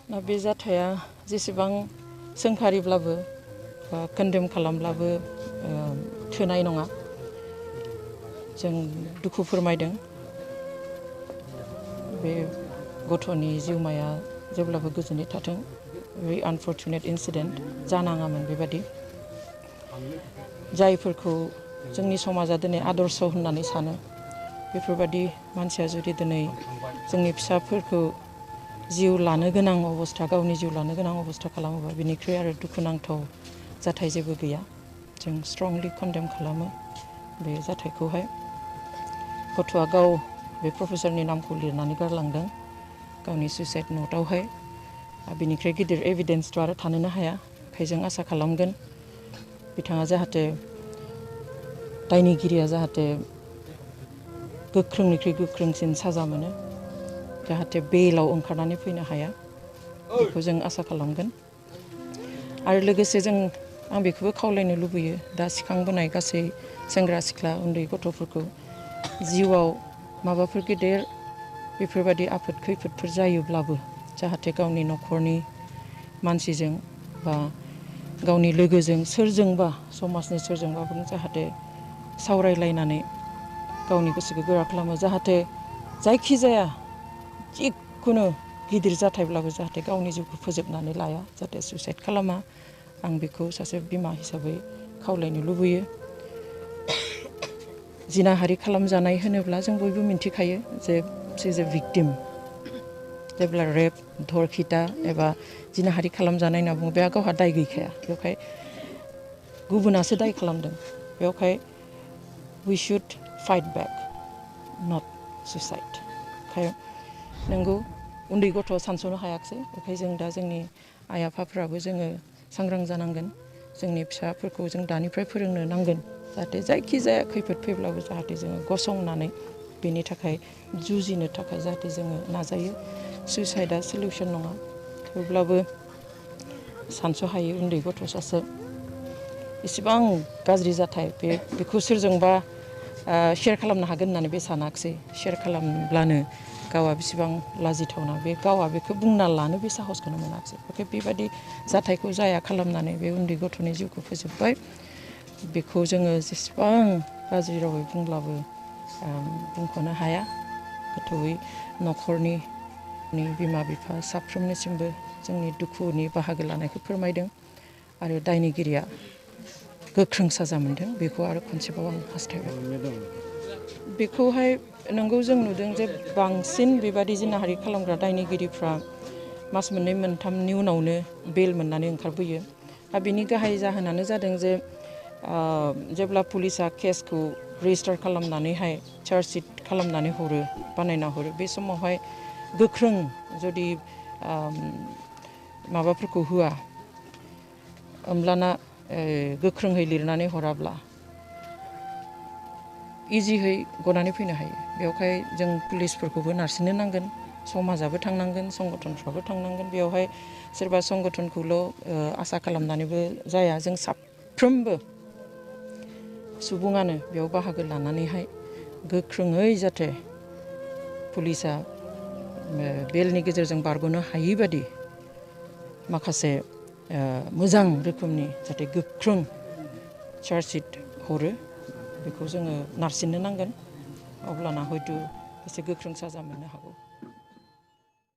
दा बे जाथाया जेसेबां सोंखारिब्लाबो बा कन्डेम खालामब्लाबो थोनाय नङा। जों दुखु फोरमायदों बे गथ'नि जिउमाया जेब्लाबो गोजोनै थाथों। very unfortunate incident जानाङामोन बेबादि जायफोरखौ जोंनि समाजा दिनै आदर्श होननानै सानो बेफोरबादि मानसिया जुदि दिनै जोंनि फिसाफोरखौ जिउ लानो गोनां अबस्था गावनि जिउ लानो गोनां अबस्था खालामोबा बिनिख्रुइ आरो दुखुनांथाव जाथाय जेबो गैया। जों स्ट्रंलि कन्डेम खालामो बे जाथायखौहाय। गथ'आ गाव बे प्रफेसरनि नामखौ लिरनानै गारलांदों गावनि सुइसाइड नटआवहाय। बिनिफ्राय गिदिर एभिडेन्सथ' आरो थानोनो हाया। ओंखायनो जों आसा खालामगोन बिथाङा जाहाथे दायनिगिरिया जाहाथे गोख्रोंनिख्रुइ गोख्रोंसिन साजा मोनो, जाहाथे बेलाव ओंखारनानै फैनो हाया बेखौ जों आसा खालामगोन। आरो लोगोसे आं बेखौबो खावलायनो लुबैयो दा सिखांबोनाय गासै सेंग्रा सिख्ला उन्दै गथ'फोरखौ जिउआव माबाफोर गेदेर बेफोरबायदि आफोद खैफोदफोर जायोब्लाबो जाहाथे गावनि न'खरनि मानसिजों बा गावनि लोगोजों सोरजोंबा समाजनि सोरजोंबाबो जाहाथे सावरायलायनानै गावनि गोसोखौ गोरा खालामो। जाहाथे जायखिजाया जिखुनु गिदिर जाथायब्लाबो जाहाथे गावनि जिउखौ फोजोबनानै लाया, जाहाथे सुइसाइड खालामा। आं बेखौ सासे बिमा हिसाबै खावलायनो लुबैयो। जिनाहारि खालामजानाय होनोब्ला जों बयबो मिन्थिखायो जे शी इज ए भिक्टिम। जेब्ला रेप धरखिता एबा जिनाहारि खालामजानाय होनना बुङो बे गावहा दाय गैखाया। बेवहाय गुबुनासो दाय खालामदों। बेवहाय we should fight back not suicide. ओंखाय नोंगौ उन्दै गथ' सानस'नो हायाखिसै। ओंखाय जों दा जोंनि आइ आफाफ्राबो जोङो सांग्रां जानांगोन। जोंनि फिसाफोरखौ जों दानिफ्राय फोरोंनो नांगोन जाहाथे जायखिजाया खैफोद फैब्लाबो जाहाथे जोङो गसंनानै बेनि थाखाय जुजिनो थाखाय जाहाथे जोङो नाजायो। सुइसाइडआ सलिउसन नङा, थेवब्लाबो सानस'हायै उन्दै गथ' सासे इसेबां गाज्रि जाथाय बेखौ सोरजोंबा शेयार खालामनो हागोन होननानै बे सानाखिसै। शेयार खालामब्लानो गावआ बेसेबां लाजिथावना बे गावआ बेखौ बुंना लानो बे साहसखौनो मोनाखिसै। बेबायदि जाथायखौ जाया खालामनानै बे उन्दै गथ'नि जिउखौ फोजोबबाय। बेखौ जोङो जेसेबां गाज्रि रावै बुंब्लाबो बुंख'नो हाया। गोथौयै न'खरनि बिमा बिफा साफ्रोमनिसिमबो जोंनि दुखुनि बाहागो लानायखौ फोरमायदों आरो दायनिगिरिया गोख्रों साजा मोनदों बेखौ आरो खनसेबाव आं हास्थायबाय। बेखौहाय नोंगौ जों नुदों जे बांसिन बेबादि जिनाहारि खालामग्रा दायनिगिरिफ्रा मास मोननै मोनथामनि उनावनो बेल मोननानै ओंखारबोयो। दा बेनि गाहाय जाहोनानो जादों जे जेब्ला पुलिसा केसखौ रेजिस्टार खालामनानैहाय चार्जसिट खालामनानै हरो, बानायना हरो, बे समावहाय गोख्रों जुदि माबाफोरखौ होआ होमब्लाना गोख्रोङै लिरनानै हराब्ला इजिहै गनानै फैनो हायो। बेवहाय जों पुलिसफोरखौबो नारसिननो नांगोन, समाजाबो थांनांगोन, संगठनफ्राबो थांनांगोन। बेवहाय सोरबा संगठनखौल' आसा खालामनानैबो जाया। जों साफ्रोमबो सुबुङानो बेयाव बाहागो लानानैहाय गोख्रोङै जाहाथे पुलिसा बेलनि गेजेरजों बारग'नो हायि बादि माखासे मोजां रोखोमनि जाहाथे गोख्रों चार्जसिट हरो बेखौ जोङो नारसिननो नांगोन। अब्लाना हयथ' एसे गोख्रों साजा मोननो हागौ।